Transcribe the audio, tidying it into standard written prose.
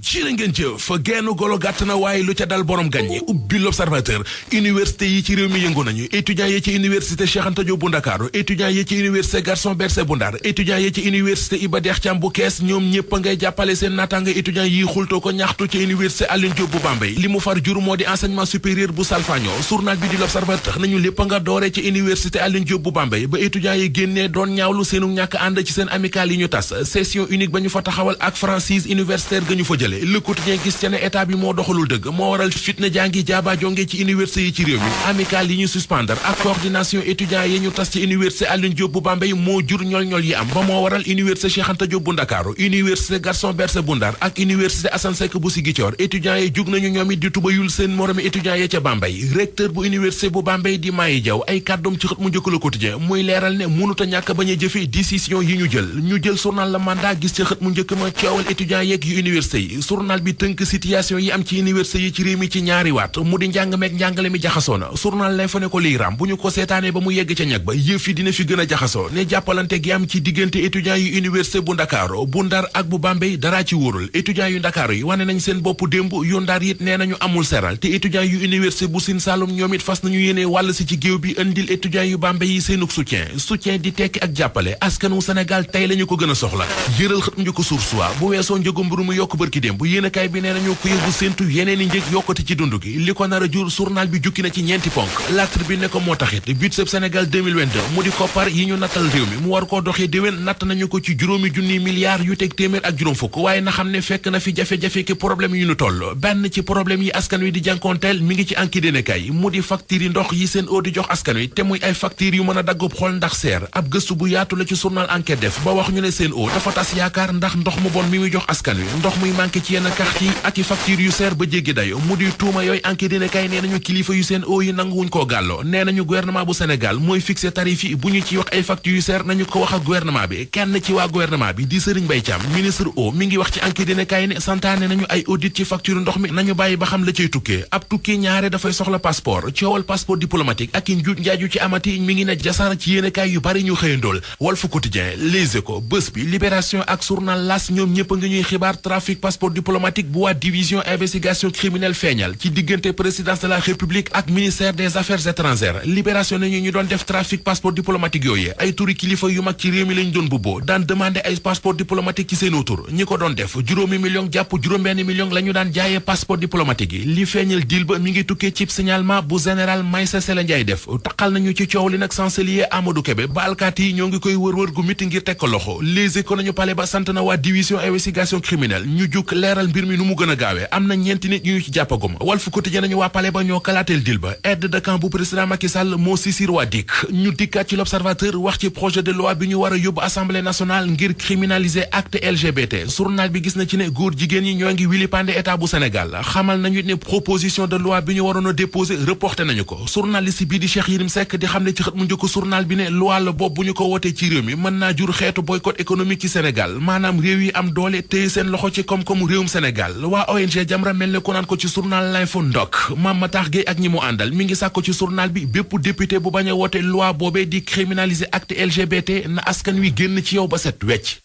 jërë ngeen jëf genn golo gàtt na waaye lu ca dal borom gàññi ubbi l'Observateur université yi ci réew mi yëngu nañu étudiants yi ci université Cheikh Anta Diop bu Ndakaaru étudiants yi ci université Gaston Berger bu Ndar étudiants yi ci université Iba Der Thiam bu Kees ñoom ñépp a ngay jàppale seen naataanga étudiants yi xultoo ko ñaxtu ci université Alioune Diop bu Bambey li mu far jur moo di enseignement supérieur bu salfaño journal bi di l'Observateur nañu lépp nga doore ci université Alioune Diop bu Bambey ba étudiants yi génnee doon ñaawlu seenu ñàkk ànd ci seen amicale yi ñu tas session unique ba ñu fa taxawal ak franchise universitaire ga ñu fa jële Le Quotidien gis ca ne état bi moo doxalul dëgg moo waral fitna jàngi jaaba jonge ci université yi ci réew mi amicale yi ñu suspendre ak coordination étudiants yi ñu tas ci université Alioune Diop bu Bambey moo jur ñol-ñol yi am ba moo waral université Cheikh Anta Diop bu Ndakaaru université Gaston Berger bu Ndar ak université Assane Seck bu Ziguinchor étudiants yi jug nañu ñoom it di tubayul seen moromi étudiants yi ca Bambey recteur bu université bu Bambey di Maye Diaw ay kàddoom ci xët mu njëkk Le Quotidien muy leeral ne mënuta ñàkk bañ a jëfe décision yi ñu jël journal La Mandat gis ci xët mu njëkk ma coowal étudiants yeeg yu université yi journal bi tënk situation yi am ci université yi ci réew mi ci ñaari waat mu di njàng meeg njàngale mi jaxasoo na journal L'Info ne ko liy ram bu ñu ko seetaanee ba mu yegg ca ñag ba yëf yi dina fi gën a jaxasoo ne jàppalante gi am ci diggante étudiants yu université bu Ndakaaru bu Ndar ak bu Bambey dara ci wóorul étudiants yu Ndakaaru yi wane nañ seen bopp démb yu Ndar it nee nañu amul seral te étudiants yu université bu Sine Saloum ñoom it fas nañu yéene wàll si ci géew bi indil étudiants yu Bambey yi seenuk soutien di tekki ak jàppale askanu Sénégal tey lañu ko gën a soxla yëral xët ñu ko Source A bu weesoo njëgu mburu mu yokk bërki démb yéenekaay bi nee nañu ko yëgu séentu yeneen i njëg yokkati ci dund gi li ko nar a jur journal bi jukki na ci ñeenti ponk La Tribune ne ko moo taxit budget Sénégal 2022 mu di koppar yi ñu nattal réew mi mu war koo doxee déwén natt nañu ko ci juróomi junni milliards yu teg téeméer ak juróom fukk waaye na xam ne fekk na fi jafe-jafe ki problème yu ñu toll benn ci problème yi askan wi di jànkoonteel mi ngi ci enquête yéenekaay mu di facture yi ndox yi seen eau di jox askan wi te muy ay facture yu mën a daggub xol ndax seer ab gëstu bu yaatu la ci journal enquête def ba wax ñu ne seen eau dafa tas yaakaar ndax ndox mu bon mi muy jox askan wi ndox muy manqué ci yenn quartier yi ak i facture yu seer ba jéggi dayo mu di tuuma yooyu enquête dina kay nee nañu kilifa yu seen eau yi nanguwuñ koo gàlloo nee nañu gouvernement bu Sénégal mooy fixé tarif yi bu ñu ci wax ay facture yu seer nañu ko wax ak gouvernement bi kenn ci waa gouvernement bi di Serigne Mbaye Thiam ministre eau mi ngi wax ci enquête dina kay ne santaane nañu ay audit ci facture ndox mi nañu bàyyi ba xam la cay tukkee ab tukkee ñaare dafay soxla passeport coowal passeport diplomatique ak i njuuj njaaju ci amati mi ngi ne jasar ci yéenekaay yu bari ñu xëyandool Walf Quotidien Les Échos Bës Bi Libération ak journal L'As ñoom ñëpp a ngi ñuy xibaar trafic passeport diplomatique bu waa division investigation criminelle feeñal ci diggante présidence de la République ak ministère des affaires étrangères Libération nañu ñu doon def trafic passeport diplomatique yooyu ay turi kilifa yu mag ci réew mi lañ doon bubboo daan demandé ay passeport diplomatique ci seenu tur ñi ko doon def juróomi million jàpp juróom-benn million la ñu daan jaayee passeport diplomatique yi li feeñal deal ba mi ngi tukkee cib signalement bu général Maïssa Sélé Ndiaye def taqal nañu ci coow li nag chancelier Amadou Kébé ba alkaati yi ñoo ngi koy wër-wër gu miti ngir teg ko loxo Les Échos nañu pale ba sant na waa division investigation criminelle ñu juk leeral mbir mi nu mu gën a gaawee am na ñeenti nit ñu ci jàppagum Walf Quotidien nañu waa pale ba ñoo kalaateel deal ba aide de camp bu président Macky Sall moo sisir waa DIC ñu dikkaat ci l'Observateur wax ci projet de loi bi ñu war a yóbbu assemblée nationale ngir criminaliser acte LGBT journal bi gis na ci ne góor jigéen ñi ñoo ngi wilipande état bu Sénégal xamal nañu ne proposition de loi bi ñu waroon a déposé reporté nañu ko journaliste bii di Cheikh Yérim Seck di xam ne ci xët mu njëkk journal bi ne loi la bopp bu ñu ko wootee ci réew mi mën naa jur xeetu boycott économique ci Sénégal maanaam réew yi am doole téye seen loxo ci koom-koomu réewum Sénégal waa ONG Jamra mel ne ko naan ko ci journal L'Info ndok Mame Matar Gueye ak ñi mu àndal mi ngi sàkko ci journal bi bépp député bu bañ a woote loi boobee di criminaliser acte LGBT na askan wi génn ci yow ba set wecc